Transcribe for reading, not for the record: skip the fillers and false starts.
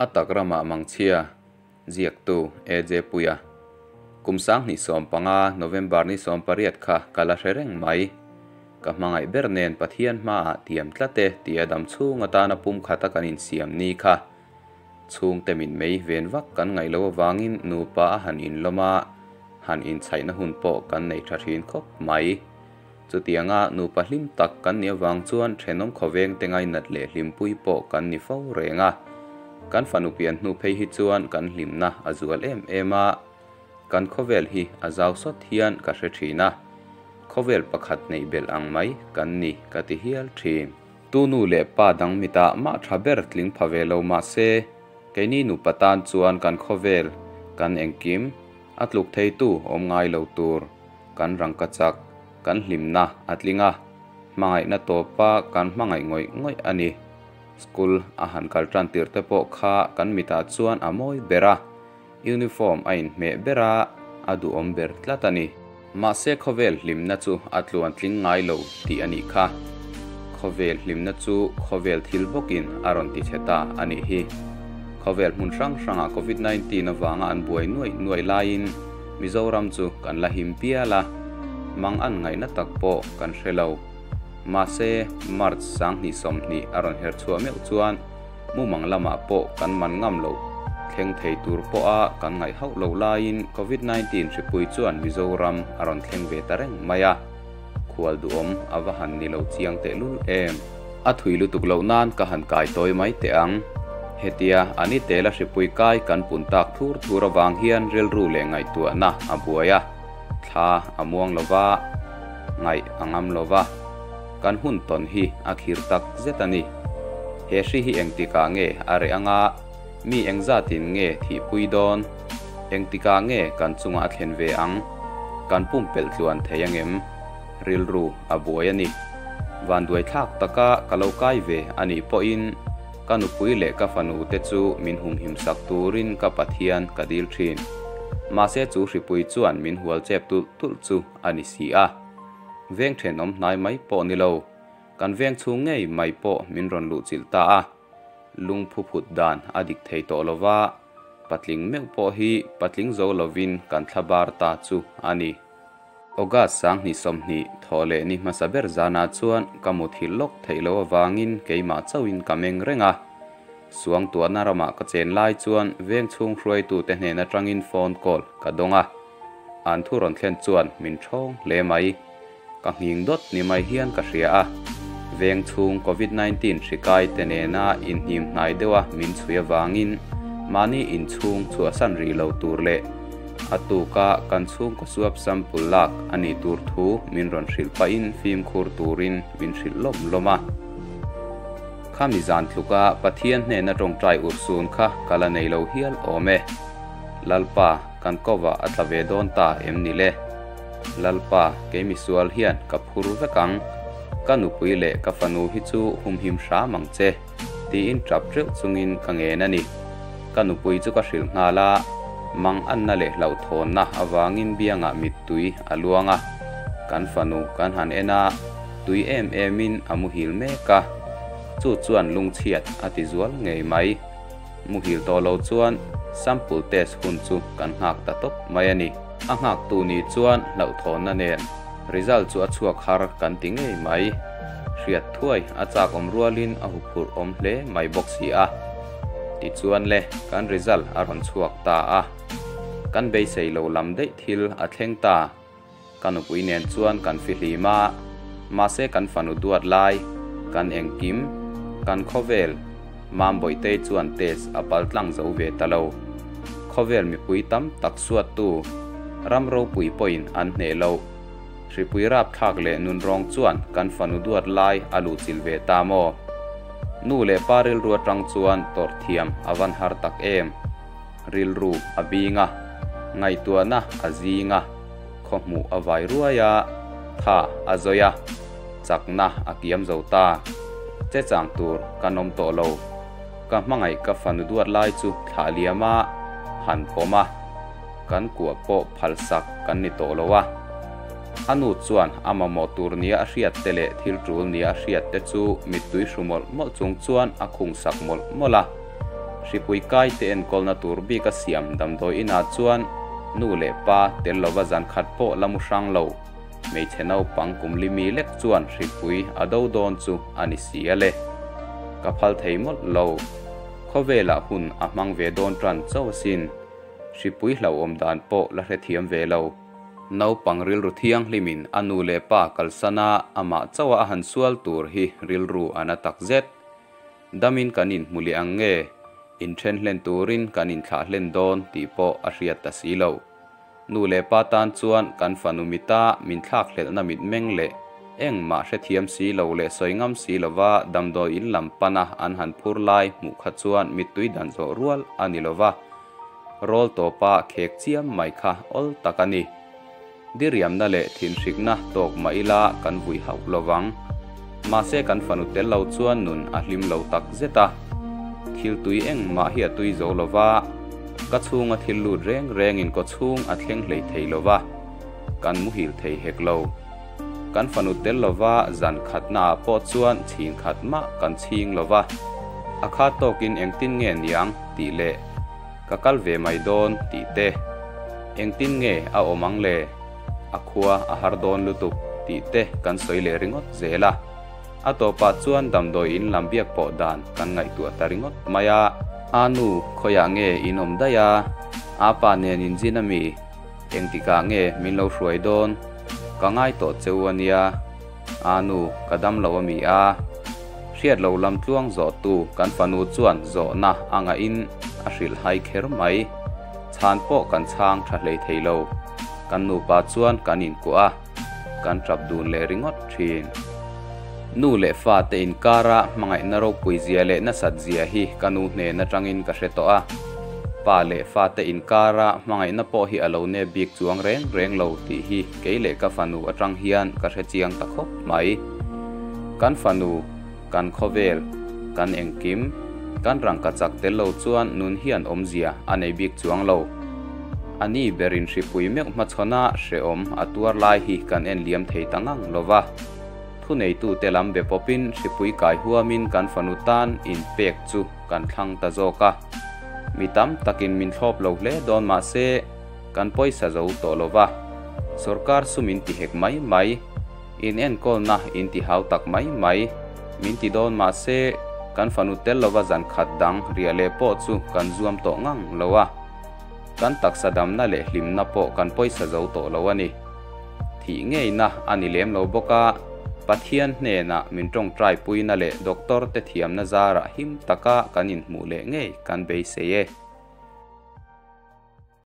A tak ramah mangchhia, ziaktu AJ Puia. Kum 2015 November ni 18 kha ka la hre reng mai. Ka hmangaih ber nen Pathian hmaah tiam tlat e tia dam chhung atana pum khata kan insiam ni kha. Chhungte min mei ven vak kan ngaih loh avangin nupa a han inlawm a, han inchhaihna hun pawh kan nei tha thin khawp mai. Chutianga nupa hlim tak kan nih avang chuan thenawm khawveng te ngainat leh hlimpui pawh kan ni fo reng a. Kan fanu pian hnu phei hi chuan kan hlimna a zual em em a, kan khawvel hi a zau sawt hian ka hre thin a, khawvel pakhat neih belh ang mai kan ni ka ti hial thin. Tu nu leh pa dang mitah mah tha ber tling pha ve lo mah se, keini nupa tan chuan kan khawvel, kan engkim, a tluk theitu awm ngai lo tur. Kan rangkachak, kan hlimna a tling a, hmangaihna tawpa kan hmangaih ngawih ngawih a ni. School a han kal tan tirh te pawh kha kan mitah chuan a mawi ber a, uniform a inhmeh ber a, a duhawm ber tlat a ni. Mahse khawvel hlimna chu a tluan tling ngai lo tih a nih kha. Khawvel hlimna chu khawvel thil bawkin a rawn ti chhe ta a nih hi. Khawvel hmun hrang hrangah Covid 19 avanga an buai nuaih nuaih laiin Mizoram chu kan la him pial a, mang an ngaihna tak pawh kan hre lo. Mahse, March 2020 a rawn her chhuah meuh chuan mumang lamah pawh kan man ngam loh thleng thei tur pawha kan ngaih hauh loh laiin Covid 19 hripui chuan Mizoram a rawn thleng ve ta reng mai a, khual duhawm a va han ni lo chiang tehlul em. A thui lutuk loh nan ka han kai tawi mai teh ang. Hetia a ni tela hripui kai kan pun tak thur thur avang hian rilru leh ngaihtuahna a buai a, thla a muang lo va, ngaih a ngam lo va, kan hun tawn hi a khir tak zet a ni. He hri hi engtikah nge a reh anga, mi engzatin nge thihpui dawn? Engtikah nge kan chungah a thlen ve ang? Kan pumpelh tluan thei angem? Rilru a buai a ni. Vanduai thlak taka ka lo kai ve a nih pawhin ka nupui leh ka fanu te chu min humhim sak turin ka Pathian ka dil thin. Mahse chu hripui chuan min hual chep tulh tulh chu a ni si a. Veng thenawm hnai mai pawh ni lo, kan veng chhung ngei mai pawh min rawn luhchilh ta a. Lungphu phut dan a dik thei tawh lo va, patling meuh pawh hi patling zo lovin kan thla bar ta chu a ni. August 2020 thawh leh ni hmasa ber zanah chuan ka muthilh lawk theih loh avangin keimah chauhin ka meng reng a. Suangtuahna ramah ka chen lai chuan veng chhung hruaitute hnen atangin phone call ka dawng a. An thu rawn thlen chuan min thawng hle mai. Ka nghing dawt ni mai hian ka hria a. Veng chhung Covid 19 hri kai te nena inhnim hnai deuha min chhui avangin mahni inchhung chhuahsan rih lo tur leh A tuka kan chhungkaw suap sample lak a nih tur thu min rawn hrilh pahin fimkhur turin min hrilh lawm lawm a. Khami zan tluka Pathian hnena tawngtai urhsun kha ka la nei lo hial awm e. Lalpa, kan kovah a tla ve dawn ta em ni le? Lalpa, kei misual hian ka phur vek ang. Ka nupui leh ka fanu hi chu humhim hram ang che. Tiin tap teuh chungin ka ngen a ni. Ka nupui chu ka hrilh nghal a, mang anna leh hlauhthawnna avangin biangah mittui a luang a. Kan fanu kan han en a, tui em emin a muhil mek a. Chu chuan lungchhiat a ti zual ngei mai. Muhil tawh lo chuan sample test hun chu kan nghak ta tawp mai a ni. A nghaktu nih chuan hlauhthawnna nen result chu a chhuak har kan ti ngei mai. Hriat thuai a chak awm rualin a huphurh awm hle mai bawk si a. Tichuan le, kan result a rawn chhuak ta a. Kan beisei lo lam daih thil a thleng ta. Ka nupui nen chuan kan fihlim a, mahse kan fanu duat lai, kan engkim, kan khawvel, Mambawihtei chuan test a pal tlang zo ve ta lo. Khawvel mipui tam tak suattu, ram ropui pawhin an hneh loh. Hripui rapthlak leh nunrawng chuan kan fanu duat lai a luhchilh ve ta maw? Nu leh pa rilru atang chuan tawrh thiam a van har tak em? Rilru a bing a, ngaihtuahna a zing a, khawhmuh a vai ruai a, tha a zawi a, chakna a kiam zo ta. Che chang tur kan awm tawh lo. Ka hmangaih ka fanu duat lai chu thlah liam a, han pawm a. Kan kuah pawh phalsak kan ni tawh lo a. A nu chuan a mamawh tur nia a hriat te leh thil tul nia a hriat te chu mittui hru mawlh mawlh chung chuan a khung sak mawlh mawlh a. Hripui kaite enkawlna tur bika siam damdawi inah chuan nu leh pa tel lova zan khat pawh la mu hrang lo. Hmeichhe naupang kum li mi lek chuan hripui a do dawn chu a ni si a le. Ka phal thei mawlh lo. Khawvelah hun a hmang ve dawn tan chauh asin. Hripui hlauhawm dan pawh la hrethiam ve lo. Naupang rilru thianghlimin a nu leh pa kalsana amah chauha a han sual tur hi rilru a na takzet. Damin kan inhmu leh ang nge? Inthen hlen turin kan inthlah hlen dawn tih pawh a hriat ta si lo. Nu leh pa tan chuan kan fanu mita min thlak hlelhna mitmeng leh engmah hrethiam si lo leh sawi ngam si lova damdawi in lam pana an han phur lai hmuh kha chuan mittui dan zawh rual a ni lova, rawl tawpa khek chiam mai kha awl tak a ni. Diriamna leh thinhrikna tawk mah ila kan vui hauh lovang. Mahse kan fanu tel lo chuan nun a hlim lo tak zet a. Thil tui engmah hi a tui zo lova, ka chhunga thil lut reng rengin kaw chhung a thleng hlei thei lova, kan muhil thei hek lo. Kan fanu tel lova zan khatnaah pawh chuan chhin khat mah kan chhing lova, a kha tawkin engtin nge niang tih leh Ka kal ve mai dawn tih te. Engtin nge a awm ang le? A khua a har dawn lutuk tih te kan sawi leh ringawt zel a. A tawpah chuan damdawi in lam biak pawh dan kan ngaihtuah ta ringawt mai a. A nu, khawiah nge in awm daih a? A pa nen in zin a mi? Engtikah nge min lo hruai dawn? Ka ngai tawh che u a nia. A nu, ka dam lo a mi a? Hriat lo lam tluang zawhtu kan fanu chuan zawhna a ngahin a hrilh hai kher mai. Chhan pawh kan chhang tha hlei thei lo. Kan nupa chuan kan inkuah a, kan tap dun leh ringawt thin. Nu leh fa te inkara hmangaihna ropui zia leh nasat zia hi ka nu hnen atangin ka hre tawh a. Pa leh fa te inkara hmangaihna pawh hi a lo nep bik chuang reng reng lo tih hi kei leh ka fanu atang hian ka hre chiang ta khawp mai. Kan fanu, kan khawvel, kan engkim, kan rangka chak tel lo chuan nun hian awmzia a nei bik chuang lo. A ni berin hripui meuh hmachhawna hrehawm a tuar lai hi kan en liam thei ta ngang lo va. Thuneitute lam be pawpin hripui kai huamin kan fanu tan inpek chu kan thlang ta zawk a. Mi tam takin min thlawp lo hle dawn mah se kan pawisa zo tawh lo va. Sorkar sum in ti hek mai mai. In enkawlna in ti hau tak mai mai. Min ti dawn mah se, kan fanu tel lova zan khat dang riah leh pawh chu kan zuam tawh ngang lo a. Kan taksa damna leh hlimna pawh kan pawisa zo tawh lo a ni. Thih ngeina a ni lem lo bawk a, Pathian hnenah min tawngtai puina leh doctor te thiamna zarah him taka kan inhmuh leh ngei kan beisei e.